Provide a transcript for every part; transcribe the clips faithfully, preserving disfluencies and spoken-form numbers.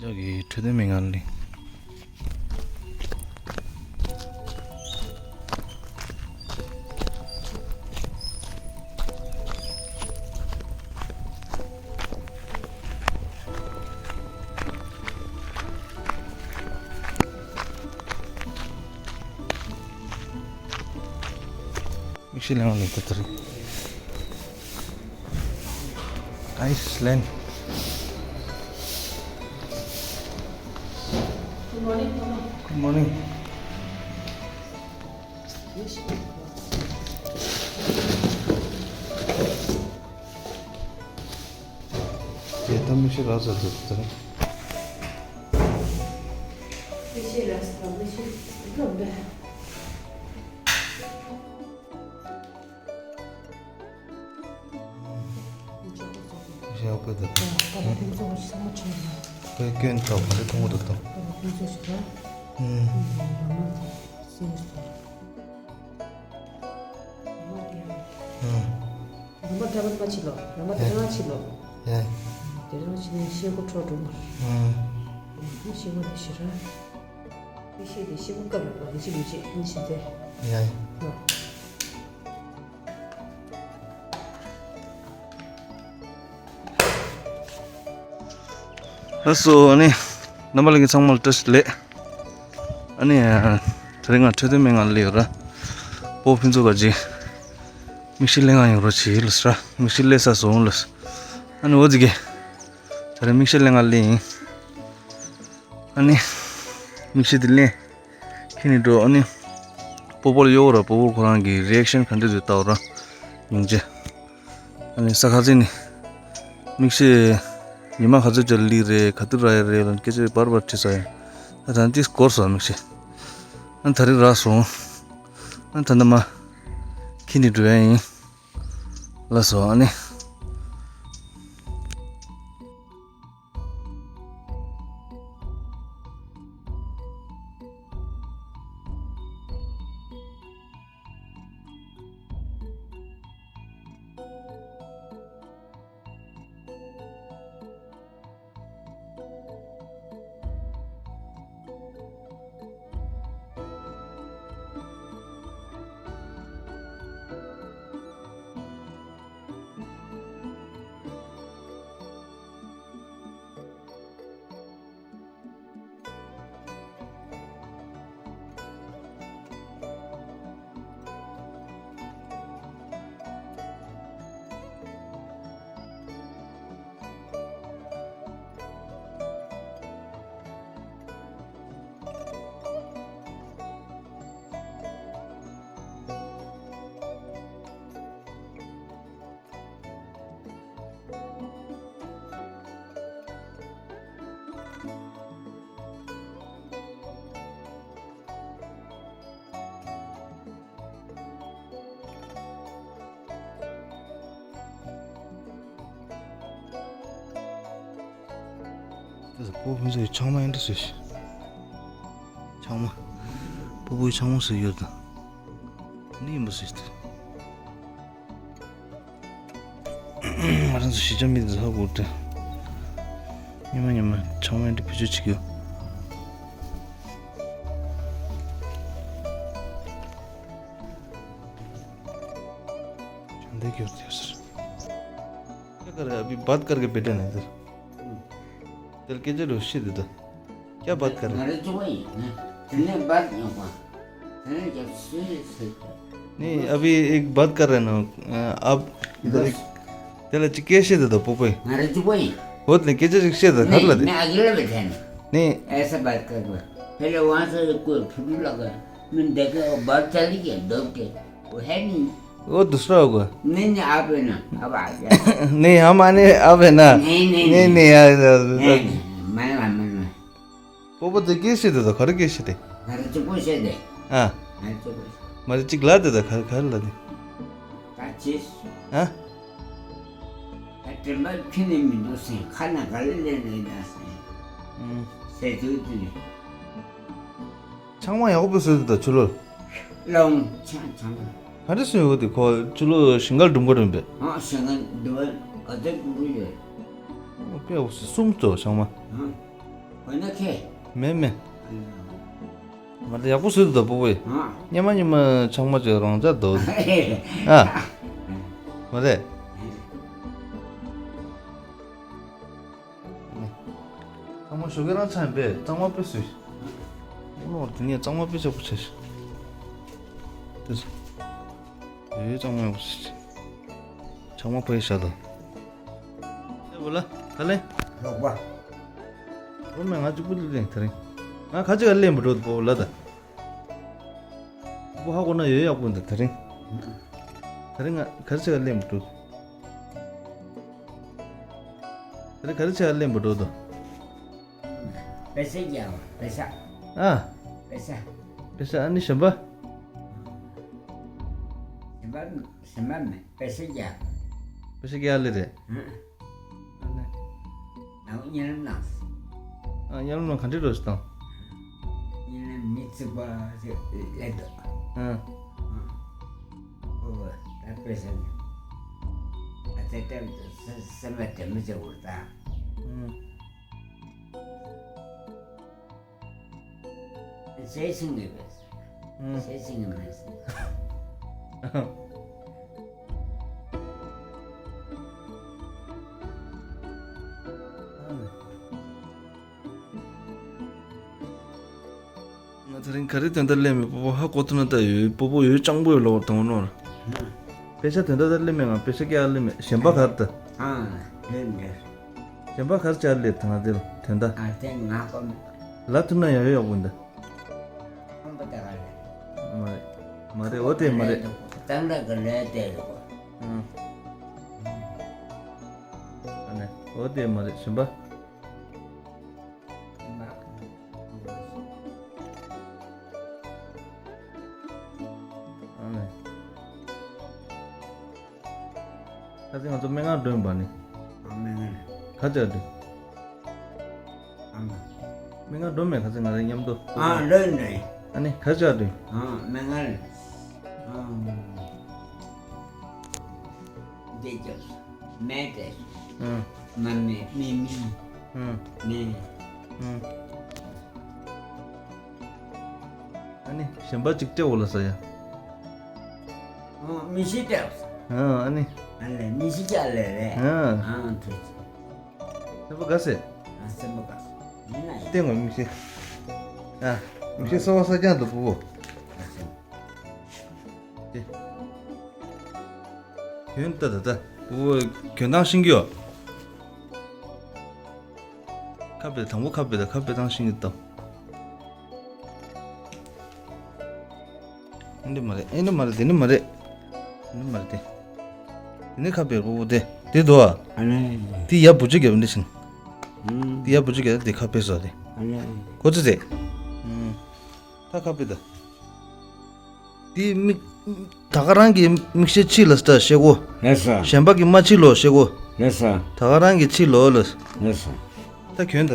ཅག་གི་འཕྲོད་བསྟེན་མི་ངན་ལི། མིག་ཤེལ་ལེན་བ་ལས་ད་ལྟ་རེད། Iceland. Good morning. དེ་ལྟ་མིག་ཤེལ་རག་ཚར་འདུག་ད་རེད། མིག་ཤེལ་རག་ཚར། མིག་ཤེལ་སློབ་འབྲས། ཞེས་པ་དང་། ཁོས་སྐྱོན་དང་ག་རེ་མཐོང་གི་འདུག་དང་། ཨུམ། ཨུམ། རོ་མ་ཏྲ་མ་ཕྱི་ལོ། རོ་མ་ཏྲ་མ་ཕྱི་ལོ། ཡ། དེ་རང་ཕྱི་ནས་ཤེལ་སྒོ་འཕྲོ་འགྲོ་མ། ཨུམ། ཤེལ་སྒོ་དེ་ཤི་ར། ཤེལ་དེ་ཤེལ་སྒོ་བཀབ་ཡོད་པ་གི་ཅི་གི་ཅི་ཨིན་ཤི་དེ། ཡ། ཡ། ལགས་སོ། ཨ་ནི་རྣམ་པ་ལྷན་རྒྱས་ཚང་མ་ལ་བཀྲ་ཤིས་བདེ་ལེགས། ཨ་ནི་དེ་རིང་ང་འཕྲོད་བསྟེན་མི་ངན་ལི་ཡོད་ར། སྤོ་ཕུན་ཚོགས་ག་ཅིག་མིག་ཤེལ་ལེན་ག་ཡོང་རོགས་བྱེད་ལ་སྲ། མིག་ཤེལ་ལས་ས་སོང་ལ། ཨ་ནི་འོ་ཙི་གེ། དེ་རིང་མིག་ཤེལ་ལེན་ག་ལི་ཡིན། ཨ་ནི་མིག་ཤེལ་དེ་ལེན། ཁྱེད་ནི་འགྲོ། ཨ་ནི་སྤོ་བོ་ལ་གཡོག་ར། སྤོ་བོ་ཁོ་རང་གི་རི་ཨེག་ཤན་ག་འདྲ་འདུག་ལྟ་བ་ར། ཡོང་རྗེས། ཨ་ནི་ས་ཁ་ཚིག་ནི། མིག་ཤེལ། ཉི་མ་ག་ཚོད་ཅིག་ལི་རེད། ག་དུས་རག་ཡ་རེད་ལ་སྐད་ཆ་བར་བར་དྲིས་ས་ཡ། ཨ་ད་ནི་ཏིས་འགོར་སོང་མིག་ཤེལ། ཨ་ད་རིང་རག་སོང་། ཨ་ད་ནི་མ། ཁྱེད་ནི་འགྲོ་ཡ་ཡིན། ལགས་སོ། ཨ་ནི། སྤོ་བོ་ཚོའི་ཆང་མ་ཡིན་འདྲ་ཟེར། ཆང་མ། སྤོ་བོའི་ཆང་མ་ཟེར་ཡོད་དང་། ནི་ཡིན་པ་ཟེར་ཏེ། ང་རང་ཚོ་གཞིས་ཆགས་མི་དེ་ཧ་གོ་དྲན། ཉི་མ་ཉི་མ་ཆང་མ་འདི་བེད་སྤྱོད་བྱེད་ཀྱི་ཡོད། ཆང་འདི་གྱོར་ཀྱོར་ཟེར། क्या कर रहा है? अभी बात करके बैठे ना इधर। तेरे के जरूर शी दे दो। क्या बात कर रहे हैं? तेरे बात नहीं हुआ। तेरे जब से नहीं, अभी एक बात कर रहे हैं ना, अ, आप इधर एक, तेरे कैसे दे दो, पोपे? वो तो नहीं, कैसे कैसे दे दो, नहीं, मैं अगले बैठे ना। नहीं। ऐसा बात कर रहा। पहले वहाँ से कोई फोटो लगा, मैंने देखा, वो बात चली गई, दौड़ के। वो है नहीं। वो दूसरा होगा। नहीं, नहीं, आप है ना, अब आ गया। नहीं, हम आने, अब है ना। नहीं, नहीं, नहीं, नहीं। नहीं, यार, यार, नहीं, यार। नहीं, मैं, मैं, मैं, मैं। वो बता, कैसे थे तो, घर कैसे थे? घर चुप से थे। हाँ। घर चुप से। मारे चिक ला देता, घर, घर ला दे। का चीज? हाँ? का टेम्बल खिने में दो से, खाना खा ले, ले, ले, ले से। हम्म। से जो तूने। ཆང་མ་ཡག་པོ་བཟོས་འདུག་ད་ཆུ་ལོ། ལོང་ཆང་ཆང་། ག་འདྲ་བཟོས་ཡོད་དེ། ཁོ་ཆུ་ལོ་ཞིང་ཁར་སྒྲུང་ག་རིམ་པས། ཨ་ཞིང་ཁར་སྒྲུང་ག་ག་ཚོད་སྒྲུང་གི་ཡོད། དཔེ་ཡག་པོ་བཟོས། གསུམ་བཙོ་ཆང་མ། ཨ། འོ་ན་ཁེ། མེད་མེད། མ་རེད། ཡག་པོ་བཟོས་འདུག་ད་སྤོ་བོས། ཨ། སྙེ་མ་སྙེ་མ་ཆང་མ་ཅིག་རང་ཅག་འདུག་ཨ། མ་རེད། ཚང་མ་ཞོགས་ཀས་རང་ཆགས་ཡིན་པས། གཙང་མ་དཔེ་བཟོས། ཨོ་ལོ། དེ་ནས་གཙང་མ་དཔེ་ཆགས་པོ་ཆགས་ཤག་དེ་ཚོ། ཨེ། གཙང་མ་ཡག་པོ་བཟོས། ཆང་མ་ཕ་གི་ཤ་དང་། ཨེ། བུ་ལ་ད་ལེ། རོགས་པ། རོགས་མེད། ང་གཅིག་པུ་ལེན། དེ་རིང་ང་ཁ་ཅིག་ག་ལེན་པ་འགྲོ་འདུག་སྤོ་བོ་ལ་ད། སྤོ་བོ་ཧ་གོ་ན་ཡོད། ཡག་པོ་འདུག་དེ་རིང་། དེ་རིང་ང་ཁ་ཅིག་ག་ལེན་པ་འགྲོ་འདུག་དེ་རིང་ག་རེ་བྱས་ལེན་པ་འགྲོ་འདུག་པེ་ཤ་རྒྱག་པ། པེ་ཤ། ཨ། པེ་ཤ། པེ་ཤ། ཨ་ནི་གཞན་པ། གཞན་པ། གཞན་པ་མེད། པེ་ཤ་རྒྱག་པེ་ཤ་རྒྱག་ལེ་རེད། ཨ་ནི། ནང་གཉིད་ལམ་ནང་། ཨ། གཉིད་ལམ་ནང་ག་འདྲ་འདྲ་ཞིག་བཏང་། གཉིད་ལམ་མི་གཅིག་པ་ཞིག་ལེ་འདུག་ཨ། ཨོ། ད་པེ་ཤ་ནི། ཨ། དེ་ལྟར་དུ་སེམས་པ་དྲན་མི་བྱེད་པར་ད། ཨ། ཟས་ཤིང་གི་བས། ཨ། ཟས་ཤིང་གི་མ་ཟད། ང་དེ་རིང་ག་རེ་དོན་དག་ལེན་མེད། སྤོ་བོ་ཧ་གོ་ཐུབ་ན་ད་ཡོད། སྤོ་བོ་ཡོད་སྤྱང་པོ་ཡོད་ལོག་དང་ནོར། པེ་ཤ་དོན་དག་ད་ལེན་མེད། ང་པེ་ཤ་ཀྱག་ལེན་མེད། གཞན་པ་གར་ད། ཨ། ལེན་ལེན། གཞན་པ་གར་ཅག་ལེ་ད་ང་དེ་ལ་དོན་དག་ཨ། དེ་ང་གོ་མེད། ལ་ཐུབ་ན་ཡང་ཡོད་ཡག་པོ་འདི། ཁང་པ་དེ་ག་ལེ། མ་རེད། མ་རེད། འོ་དེ་མ་རེད། གཙང་སྦྲ་གི་ལས་དེ་རེད་གོ། ཨང་། ཨ་ནི་འོ་དེ་མ་རེད། གཞན་པ། ཨ་ནི། ཁ་སང་ང་ཚོ་སྨན་ཁང་འགྲོ་ཡིན་པ་ནི། ཨ། སྨན་ཁང་། ག་ཅག་འགྲོ། ཨ་མ། སྨན་ཁང་འགྲོ་མེད། ཁ་སང་ང་རང་མཉམ་དུ། ཨ། འགྲོ་ཡིན་འགྲོ་ཡིན། ཨ་ནི་ག་ཅག་འགྲོ། ཨ། སྨན་ཁང་། ཨ། འདི་ཅོག་སྨན་དེ། ཨ། མ་མེ་མི་མི། ཨ། མེ། ཨ། ཨ་ནི་གཞན་པ་གཅིག་སྤྲད་འོ་ལ་ས་ཡ། ཨ། མི་ཤི་སྤྲད་འོ་ས། ཨ། ཨ་ནི། ཨ་ལེ། མི་ཤི་ཀྱག་ལེ་རེད། ཨ། ཨ། ཐུགས་རྗེ་ཆེ། སེམས་པ་དགའ་སེ། ཨ། སེམས་པ་དགའ་སེ། ཡིན་ན་ཡིན། བསྟན་འོ་མི་ཤི། ཨ། མི་ཤི་སོ་བ་ས་ཀྱང་དུ་བུ་བོ། ཨ་སེམས། དེ། གྱོན་ད་ད་ད། བུ་བོ་གྱོན་སྟངས་ཤེས་ཀྱི་ཡོད། ཁ་པེ་དང་པོ་ཁ་པེ་ད། ཁ་པེ་དང་ཤིང་གི་ཏོ། ཨེ་འདི་མ་རེད། ཨེ་འདི་མ་རེད། དེ་ནི་མ་རེད། དེ་ནི་མ་རེད། དེ་དེ་ནི་ཁ་པེ་རོ་དེ་དེ་དོ། ཨ་ནི། དེ་ཡ་བུ་ཅི་གེ་འདི་ཤིང་། ཨུམ། དེ་ཡ་བུ་ཅི་གེ་དེ་ཁ་པེ་སོ་དེ། ཨ་ནི། ཁོ་ཚོ་དེ། ཨུམ། ད་ཁ་པེ་ད། དེ་མིག་ད་ག་རང་གི་མིག་ཤེལ་ཕྱི་ལ་ལྟ་ཤེལ་སྒོ། ལགས་སོ། གཞན་པ་གི་མ་ཕྱི་ལོགས་ཤེལ་སྒོ། ལགས་སོ། ད་ག་རང་གི་ཕྱི་ལོགས་ལ། ལགས་སོ། ད་གྱོན་ད།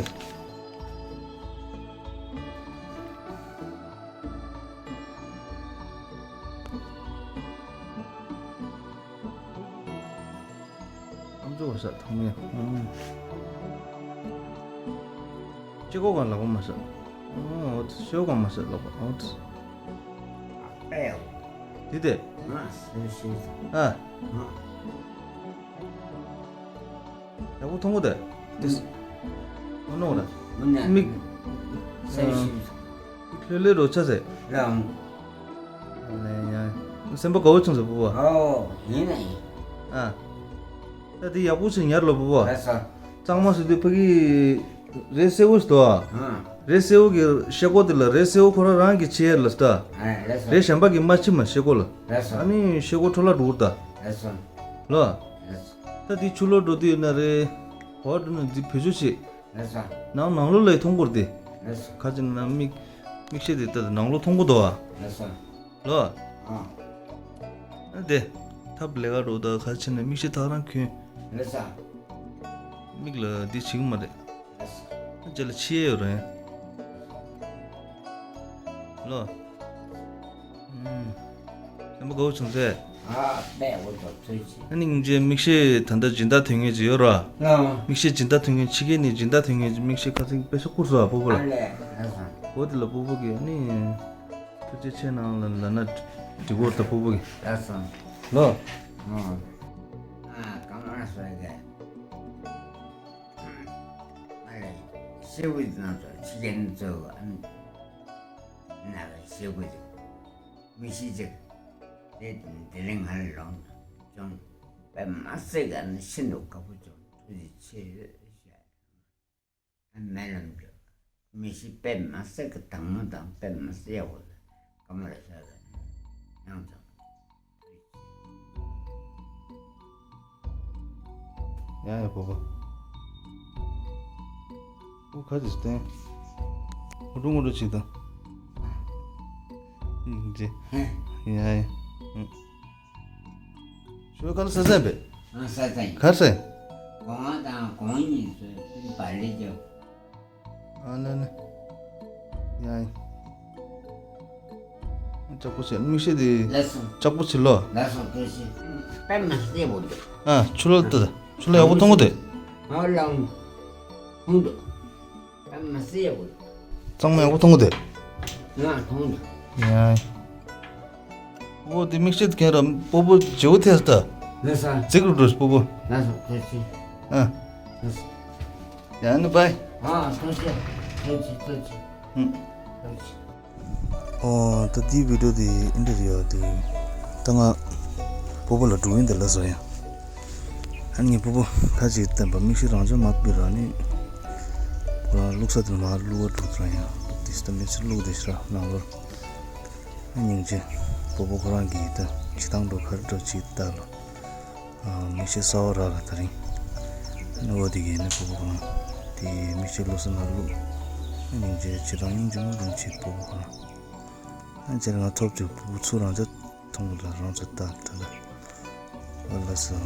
ཨམ་ཅོག་བ་ས་ཐང་མེ། ཨུམ། ཅི་གོ་གང་ལག་པ་མ་ས། ཨོ། ཤོ་གང་མ་ས་ལག་པ། ཨོ། ཨེ། དེ་དེ། ང་སུ་ཤེས། ཨ། ང་། ཡག་པོ་མཐོང་གོ་དེ། དེ། ཨོ་ནོ་ར། ཨོ་ན། མིག་སུ་ཤེས། ལྷོད་ལྷོད་རོ་ཆ་ཟེ། རང་། ལེ་ཡ། སེམས་པ་དགའ་བོ་བྱུང་ཟེ་བུ་བ། ཨོ། ཡིན་ན་ཡིན། ཨ། ད་དེ་ཡག་པོ་ཞིག་ཉར་ལོ་བུ་བ། ལགས་སོ། གཙང་མ་ཟེར་དུས་ཕ་གི་རས་སེར་བོ་ཞིག་འདུག་ཨ། ཨ། རས་སེར་བོ་གི་ཤེལ་སྒོ་དེ་ལ་རས་སེར་བོ་ཁོ་རང་རང་གི་ཕྱི་ཡར་ལ་ལྟ། ཨ། ལགས་སོ། རས་གཞན་པ་གི་མ་ཕྱི་མ་ཤེལ་སྒོ་ལ། ལགས་སོ། ཨ་ནི་ཤེལ་སྒོ་འཕྲོ་བརླག་འགྲོ་གི་རེད་ད། ལགས་སོ། ལོ། ལགས་སོ། ད་དེ་ཆུ་ལོག་འགྲོ་དུས་ཡོད་ན་རེད། བར་འགྲོ་ན་འདི་བེད་སྤྱོད་བྱེད། ལགས་སོ། ནང་ནང་ལོགས་ལ་ཡི་མཐོང་གོ་རེད་དེ། ལགས་སོ། ཁ་ཅིག་ན་མིག་མིག་ཤེལ་དེ་ལྟ་དུས་ནང་ལོགས་མཐོང་གོ་འདུག་ཨ། ལགས་སོ། ལོ། ཨ། ཨ་དེ། ཐབས་ལས་ཀ་རོགས་ད་ག་ཕྱིན་ན་མིག་ཤེལ་ཐག་རང་གྱོན། ལགས་སོ། མིག་ལ་འདི་བྱེད་ཀྱི་མ་རེད། ལགས་སོ། རྗེས་ལ་ཕྱི་ཡས་ཡོད་རེད། ལོ། ཨུམ། སེམས་པ་དགའ་བོ་བྱུང་ཟེ། ཨ་པད་འོ་དོ་ཐུགས་རྗེ་ཆེ། ཨ་ནི་སྙིང་རྗེ། མིག་ཤེལ་ད་ལྟ་སྦྱིན་བདག་ཐོན་མཁན་ཅིག་ཡོད་ར། ལགས། མིག་ཤེལ་སྦྱིན་བདག་ཐོན་མཁན། ཕྱི་རྒྱལ་ནས་སྦྱིན་བདག་ཐོན་མཁན་ཅིག་མིག་ཤེལ་ཁ་སང་དཔེ་ཤག་བསྐུར་སོང་བ། སྤོ་བོ་ལ། ཨ་ལས་ལགས་སོ། འོ་དེ་ལ་སྤོ་བོ་གིས་ཨ་ནི་ཐུགས་རྗེ་ཆེ་གནང་ལབ་ན་འགྲིག་གོ་ད་སྤོ་བོ་གིས། ལགས་སོ། ལོ། ཨོ། ཨ་གང་ལ་སོ་གི། ཨ་ལས་ཤེལ་བུ་ནང་དུ་ཕྱི་རྒྱལ་ནས་ཚུར་ཨ་ནི་ན་གི་ཤེལ་བུ་ཅིག་མིག་ཤེལ་ཅིག་དེ་དེ་རིང་ང་ལ་ལོངས་ཅུང་དཔེ་མ་སྲིད་གི་ཨ་ནི་ཤིན་ཏུ་དགའ་པོ་བྱུང་། ཐུགས་རྗེ་ཆེ་ཞེས། ཨ་མེ་ལམ་གྱི་མིག་ཤེལ་དཔེ་མ་སྲིད་གི་དྭངས་མོ་དང་དཔེ་མ་སྲིད་ཡག་པོ་ལ་དགའ་མོ་ལ་ཟ་གི་ཡང་ཙང་། ཡ་ཡ་སྤོ་བོ། ཨུ་ཁ་ཅིག་བསྟན། ཨུ་འགྲོ་ཨུ་འགྲོ་ཅིག་དང་། ཨུ་ཅི། ཡ་ཡ། ཨུ། ཞོ་ག་ལ་ས་ས་པས། ཨ་ས་ས་ཡིན། གར་ས། གོང་དང་གོང་གཉིས་སུ་པ་ལི་ཅོ། ཨ་ལ་ལ། ཡ་ཡ། ལྕགས་པོ་ཆེ་མིག་ཤེལ་དེ། ལགས་སོ། ལྕགས་པོ་ཆེ་ལོ། ལགས་སོ་ཐུགས་རྗེ་ཆེ། པད་མ་སེར་པོ་འདུག་ཨ་ཆུ་ལོ་ལྟ། ཆུ་ལོ་ཡག་པོ་མཐོང་གོ་དེ། ཨ་ལ་མཐོང་འདུག་པད་མ་སེར་པོ་འདུག་གཙང་མ་ཡག་པོ་མཐོང་གོ་དེ། ང་མཐོང་འདུག་ཡ། འོ་དེ་མིག་ཤེལ་དེ་གན་ར་སྤོ་བོ་བརྗེ་བོ་ཐེས་ད། ལགས་སོ། ཙིག་རུ་འགྲོ་སྤོ་བོ། ལགས་སོ་ཐུགས་རྗེ་ཆེ། ཨ། ལགས་སོ། ཡ་ནི་བའི། ཨ་ཐུགས་རྗེ་ཆེ། ཐུགས་རྗེ་ཆེ། ཐུགས་རྗེ་ཆེ། ཨུ། ཐུགས་རྗེ་ཆེ། ཨོ་ད་དེའི་བི་ཌིའོ་དེ་འདི་འདྲ་རེད་ཡ། དེ་ད་ང་སྤོ་བོ་ལ་འགྲོ་ཡིན་དེ་ལ་བཟོ་ཡ། ཨ་ངའི་སྤོ་བོ་ཁ་ཅིག་བསྟན་པ་མིག་ཤེལ་རང་ཅག་མ་ཕུད་ར་ནི། ཁོ་རང་བླུགས་ས་དེ་མ་བླུགས་པ་འགྲོ་དུ་ར་ཡ། དེ་ད་མིག་ཤེལ་བླུགས་དེ་ཤི་ར་ནང་ལོར། ཨ་སྙིང་རྗེ། སྤོ་བོ་ཁོ་རང་གིས་ད་བྱེད་སྟངས་འགྲོ་ག་རེ་འགྲོ་བྱེད་ད་ལོ། མིག་ཤེལ་གསར་པ་རག་ལ་ད་རིང་། ཨ་ནི་འོ་དེ་གས་ནི་སྤོ་བོ་ཁོ་རང་དེ་མིག་ཤེལ་བླུགས་ས་ན་བླུགས། ཨ་སྙིང་རྗེ་བྱེད་སྟངས་སྙིང་རྗེ་མོ་རུ་བྱེད་སྤོ་བོ་ཁོ་རང་། ཨ་ཅེར་ང་ཐོབ་ཅིག་སྤོ་བོ་ཚུར་རང་ཅག་མཐོང་གི་ལ་རང་ཚོ་ལྟ་ད་ལ། ཨ་ལ་སོ།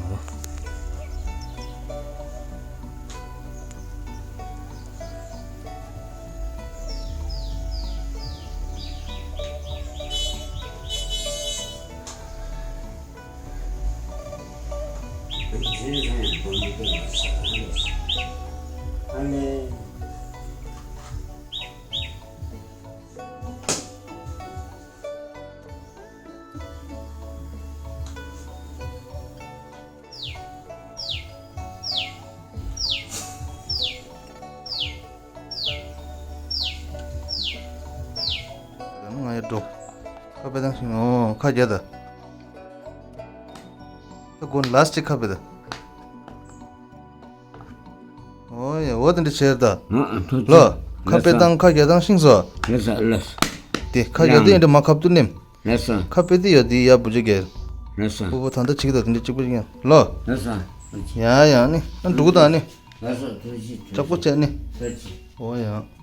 ཨ་ནེ། ང་ཡར་འགྲོ། ཁ་དཔེ་བཏང་ཤིང་། ཨོ་ཁ་རྒྱག་ད། ད་དགོན་ལ་སི་ཅིག་ཁ་དཔེ་ད། ཨོ་ཡ་འོ་དེ་འདྲ་བྱས་ད། ཨ་ཨ་ཐུགས་རྗེ་ལོ། ཆེ། ཁ་དཔེ་བཏང་། ཁ་རྒྱག་བཏང་ཤིང་སོ། ལགས་སོ་ལགས་སོ། དེ་ཁ་རྒྱག་དེ་ཡང་འདྲ་མ་ཁབ་ཏུ་ནེམ། ལགས་སོ། ཁ་དཔེ་དེ་ཡོད་དེ་ཡ་བུ་ཅིག་གེ། ལགས་སོ། སྤོ་བོ་ད་ལྟ་ཅིག་ད་དེ་འདྲ་གཅིག་པ་ཅིག་ཡང་ལོ། ལགས་སོ། ཡ་ཡ་ནི་ཨ་འགྲོ་གི་ད་ནི། ལགས་སོ་ཐུགས་རྗེ་ཆེ། ལྕགས་པོ་བྱས་ནི། ཐུགས་རྗེ་ཆེ། ཨོ་ཡ།